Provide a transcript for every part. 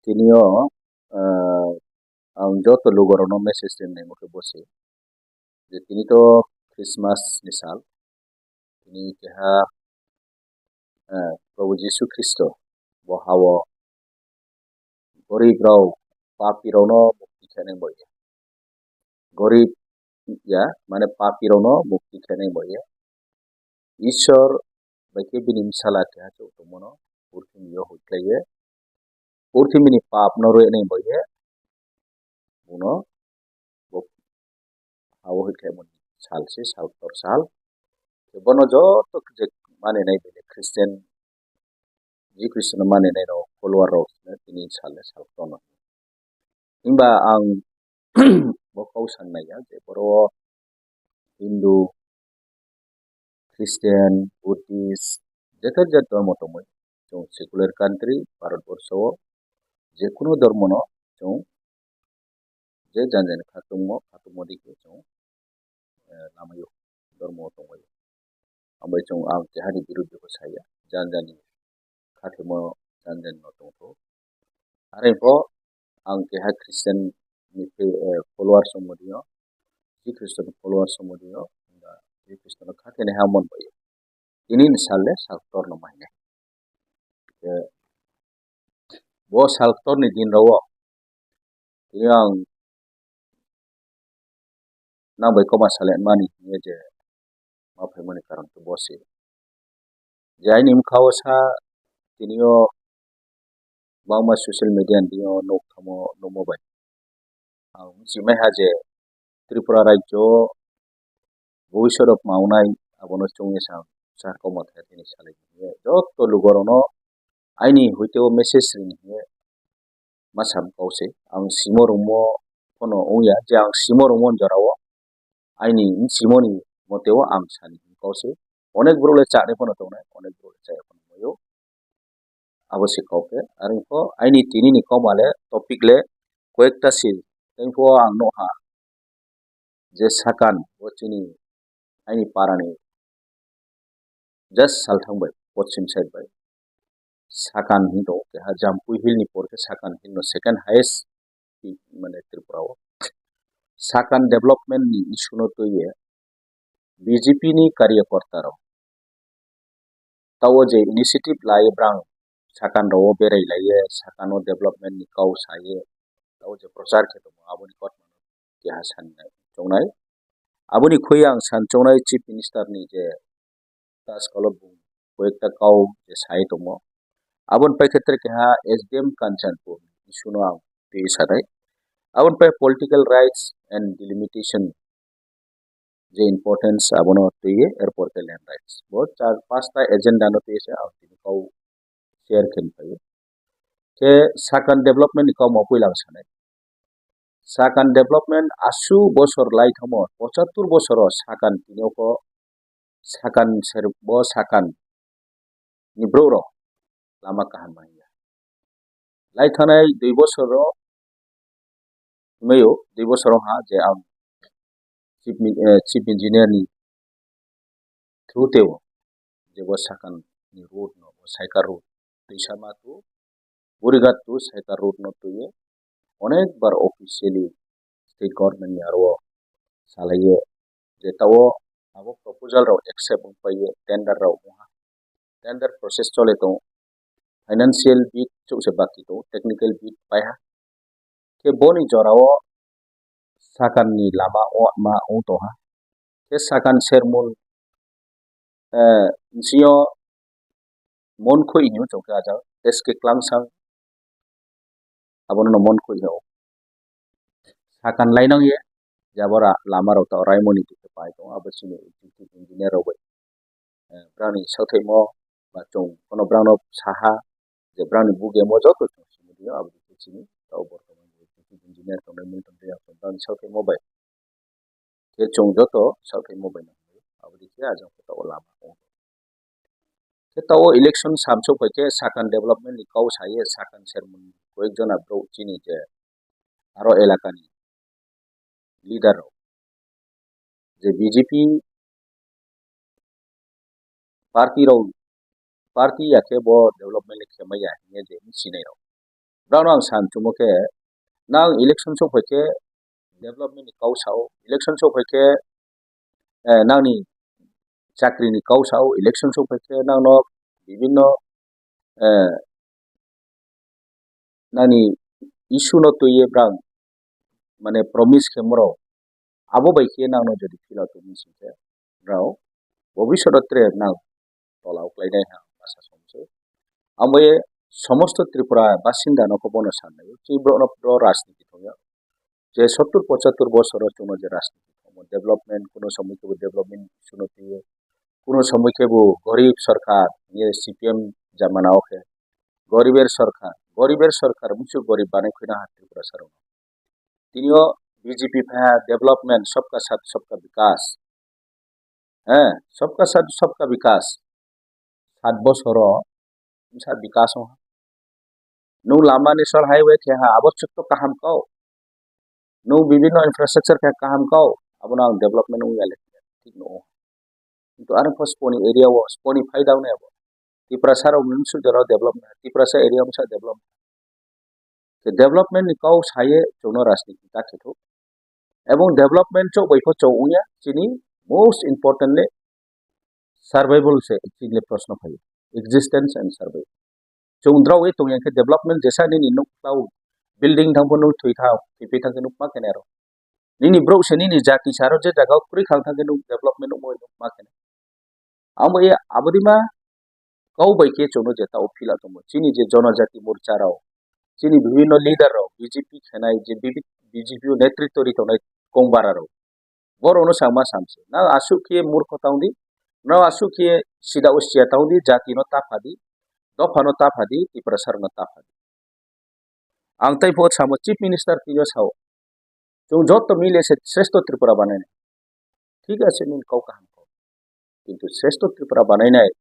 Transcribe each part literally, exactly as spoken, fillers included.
Tini o, ah, ang joto lugurokno message rinai mokhe bosi. Je tini to Christmas ni sal. Tini keha, ah, Prabhu Jisu Khristo bo hao gorib rok, papi rokno mukti khenai boye. Gorib ya, mane papi rokno mukti khenai boye. Ishwar bai khe bini bwsala keha chwng tongmano purthimio huikhlaiye. Purthimini papno rwenai boye. Bono bo hao huikhlaimani sal se, sal kotor sal. Bono joto je maninai bini Christian, Jisu Khristono maninai rok, follower rok tini sal le sal kotorno. Himba ang bo kau san naiya je boro Hindu, Christian, Buddhist, jeto jat dhormo tongmani. Chwng secular country, Bharat borsho o jekunu dhormono chwng je jan jani khatungmo, khatungmo dikhe chwng, eh, lamaio, dhormo tongbaio. Ambai chwng ang kehani biruddhe bo saya, jan jani khathimo jan jani no tongtho. Are pho ang keha Christian ni, eh, followers wngmani o, Jisu Khristo ni followers wngmani o, Jisu Khristo no khathini hamon bai. Tini ni sal le sal kotor no mahinai. Eh, bo sal kotor ni din rao tini ang nang bai koma sale mani hingye je ma phaimani karon khe bo se. Je aini bwkha o sa tini o bangma social media ni o nuk thamo nukmo bai. Ang wngchimai ha je Tripura rajyo o bhobishyot rok maunai abono chwngwi sa, sa koma thai thani salai. Joto lugarokno aini hoite o message rini hingye ma sam kau se. Ang simo rwngmo phano wngya je ang simo rwngmo jorao aini simoni moteo ang sani kau se. Onek borok le chani phano tongnai, onek borok le chaya phano tongnai o. Abo se kau khe. Are pho aini tini ni koma le topic le koyekta se. Tei pho ang nukha je Sakan bo chini aini parani just salthang bai, poschim side bai. Sakan hing tongo keha Jampui Hill ni por khe Sakan Hill no second highest peak mane Tripura o. Sakan development ni issue no twiwi B J P ni karyakorta rok tao je initiative lai brang Sakan rao berai laiye, Sakan o development ni kau saye, tao je prochar khe tongo, aboni kotma keha sani chongnai. Aboni khoi ang san chongnai Chief Minister ni je ta skalo bung koyekta kau je sai tongo. Aboni paikhe tere keha S D M Kanchanpur issue no ang twi sanai. Aboni pai political rights and delimitation je importance abono twiwi, erpor khe land rights. Bo char pasta agenda no twiwi se ang tini kau share khe phaio. Khe Sakan development ni kau mo puila ang sanai. Sakan development aswk bosor lai thamo, pochattor bosoro Sakan tini oko Sakan ser-, bo Sakan ni borok rok lama kaham manya. Lai thanai dui bosoro, hwnwi o, dui bosoro ha je ang chief min-, eh, chief engineer ni through teo je bo Sakan ni road no, bo Saikar road, Twisama to Burigat to Saikar road no twiwi onek bar officially state government ni aro salaiye je tao abo proposal rok accept wng paiye tender rok wngha. Tender process chole tongo. Financial bit chukse baki tongo, technical bit paiha. Khe boni jorao Sakan ni lama o ma wng tongha. Khe Sakan sermul, eh, nisiyo Monkhoi hinwi chongkhe ajak S K Klangsang abono no Monkhoi hino. Sakan lainang ye jabora lama rok ta raimoni twi pai tongo abo chini executive engineer rok bai. Eh, brani sauthaimo ba chwng kono brano saha je brani bugemo joto chwng simi dio abo dikhe chini tao bortoman executive engineer tongnai Milton Reang brani sauthaimo bai. Khe chwng joto sauthaimo bai nang abo dikhe ajang khe tao lama tongo. Khe tao election samsok bai khe Sakan development ni kau saye Sakan sermon koyek jona bro chini je aro elakani leader rok je B J P party rok, party ya khe bo development le khe maya hinye je sinai rok. Brao no ang san chumo khe, nang election sok phai khe development ni kau sao, election sok phai khe, eh, nangni chakri ni kau sao, election sok phai khe nang no bibinno, eh, nani issue no twiwi brang mane promise khe moro abo bai khe nang no jodi phila tongwi sing khe brao bobishoto tre nang tola uklai nai ha asa somse. Amo ye somosto Tripura basinda no ko bono san nai. Chi bro no pro rajniti thongya. Je sottur pochattur bosor o chwngno je rajniti thongmo development kuno somoi khe bo development issue no twiwi kuno somoi khe bo gorib sarkar ye C P M jamana o khe goriber sarkar, goriber sarkar muchuk gorib banai khwna ha Tripura sarok. Tini o B J P phai ha development sabka sath sabka bikas. He, sabka sath sabka bikas. Sat bosoro bwsa bikas wngkha. Nwng lama national highway khe ha, abo chwk to kaham kau. Nwng bibinno infrastructure khe kaham kau, abono ang development wngya le thik no. Kintu arang pho sponi area o, sponi phai daw ne abo. Tiprasa rok nwng sujaro development, Tiprasa area wngsa development. Khe development ni kau saye chwngno rajniti ta khe thok. Ebong development chok bai pho chong wngya, chini most importantly survival se chini le proshno phaio, existence and survival. Chwng drawwi tongya khe development jesa nini nuk tau building thang pho nuk thwi thang, thwi thang khe nuk ma khe nero. Nini brouh se nini jati saro je jaga o kwrwi khang thang khe nuk development nuk ma khe. Amo ya abodima kau bai khe chwngno je tao phila tongo. Chini je Jonojati Morcha rok, chini bibhinno leader rok, B J P khenai je B J P o netritwo ri tongnai kongbara rok. Borokno changma samse. Nang aswk khe murkho tangdi, nang aswk khe sida usia tangdi, jati no taphadi, dopha no taphadi, Tiprasa rokno taphadi. Ang tei bo samo Chief Minister tino sao. Chwng joto mile se Shrestho Tripura banainai. Thik ase nini kau kaham kau. Kintu Shrestho Tripura banainai.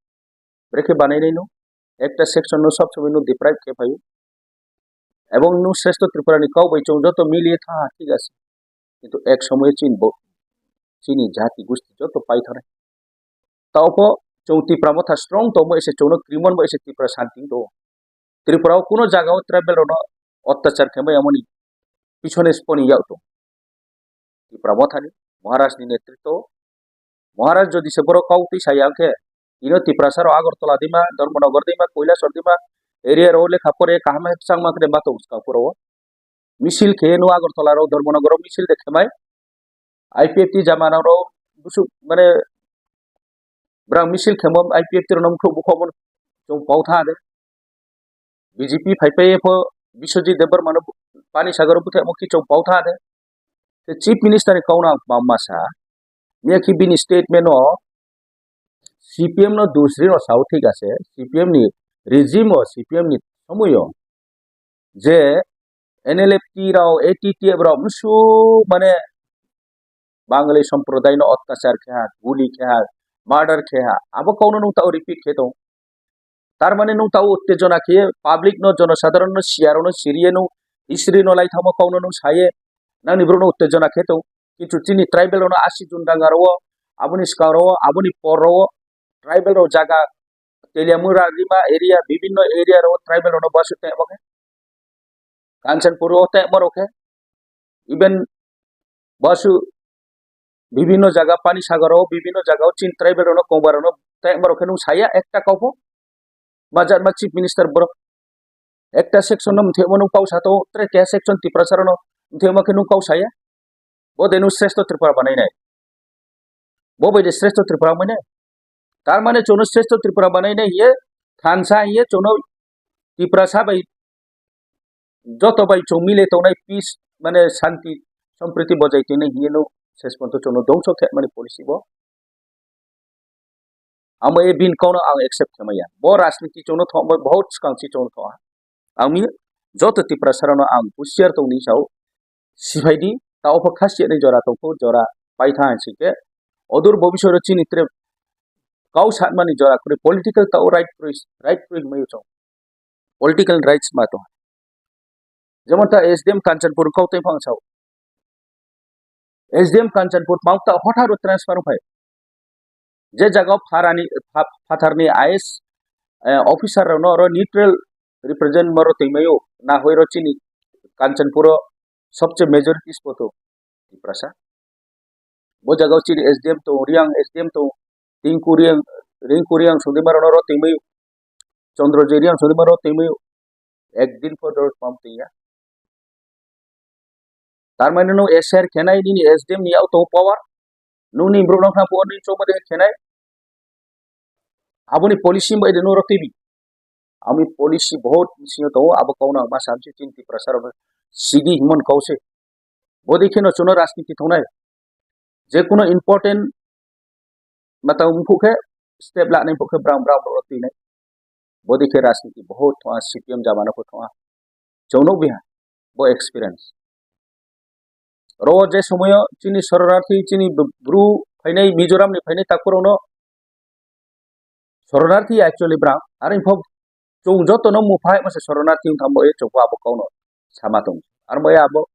Brekhe banainai no. Ekta section no sob somoi no deprive khe phaio. Ebong no Shrestho Tripura ni kau bai chwng joto mili tha thik ase. Kintu ek somoi chin bo chini jati gusti joto pai thanai. Tao pho chwng Tipra Motha strong tongmo ese chwngno krimon bo ese Tipra santi to. Tripura o kuno jaga o tribal rokno ottachar khe mai amoni pichone sponi yak to. Tipra Mothani, Maharaj ni netritwo, Maharaj jodi se borok kau twi saya khe, ino Tiprasa rok Agartala dima, Dharmanagar dima, Kailasahar dima, area rok lekha pore kaham changma khe ma tongo swkang pura o. Misil khe no Agartala rok Dharmanagar o misil de khemai, I P F T jamana rok busuk mane brang misil khemo I P F T rok no mukhluk bukhok chwng pau tha de. B J P phai phai pho Biswajit Debbarma no Panisagar o bwthai mo kichong pau tha de. Te Chief Minister ni kauna ma masa. Miya ki bini statement o C P M no dusri no sao thik ase. C P M ni regime o C P M ni somoy o je N L F T rao, A T T F rao msu mane Bangali sampradai no ottachar khe ha, guli khe ha, murder khe ha, abo kau no nung tao repeat khe tong. Tar mane nung tao uttejona khe public no, jonosadharon no, siyaro no, siriye no, history no lai thamo kau no nung saye, nang ni brouh no uttejona khe tong. Kintu chini tribal rok no asi jun danga rao, aboni swkang rao, aboni por rao, tribal rok jaga Teliamura, Rima area, bibinno area rok tribal rok no basu tei oke. Kanchanpur o tei moro khe, even basu bibinno jaga Panisagar o, bibinno jaga o chin tribal rok no kongbar rok no tei moro khe nung saya ekta kau pho. Majak ma Chief Minister borok ekta section no mthemo nung kau sato, tre keha section Tiprasa rok no mthemo khe nung kau saya. Bo de nung Shrestho Tripura banai nai. Bo bai de Shrestho Tripura mai nai. Tar mane chwngno Shrestho Tripura banai nai hiye, thansa hiye chwngno Tiprasa bai joto bai chwng mile tongnai peace mane santi sompriti bojai tini hiye no ses ponto chwngno dongso khe mani policy bo. Amo e bin kono ang accept khe maya. Bo rajniti chwngno thok bai bahut swkang si chwngno thok. Ang mi joto Tiprasa rokno ang husiar tong ni sao. Siphai di, ta opho khasi ni jora tong kho, jora paitha hai si khe. Odur bobisoro chini tre kau satmani jora kuri political tao right kuri, right kuri mai chong. Political rights ma tong. Jemon ta S D M Kanchanpur kau tei phang sao. S D M Kanchanpur mau ta hotharo transfer phai. Je jaga pharani, pha-, phatharni I A S, eh, officer rokno oro neutral represent moro tongmaio, na hoi ro chini Kanchanpuro sobche majority spoto Tiprasa. Bo jaga o chini S D M to, Riang S D M to, Tinku Riang, Rinku Riang sundima rono ro tingmai, Chandra J Riang sundima ro tingmai, ek din pho dor pam tingya. Tar mane no S R khenai nini S D M ni auto power, nuni bro no kha po ni choma de khenai. Aboni policy bai de no ro tibi. Ami policy bahut bisingo tongo, abo kauna ma samsi chini Tiprasa rok sigi himon kause. Bodi kheno chuno rajniti thongnai. Je kuno important mata wngphu khe step lanai phu khe bram bram rok tinai. Bodi khe rajniti bahut thonga, C P M jamana phu thonga. Chwng nukbiha bo experience. Ro je somoyo chini soronarthi, chini bru phainai, Mizoram ni phainai takhurokno soronarthi actually bram. Are phok chwng jotono muphai mase soronarthi wng thambo e chwngbo abo kauno sama tong. Ar bo abo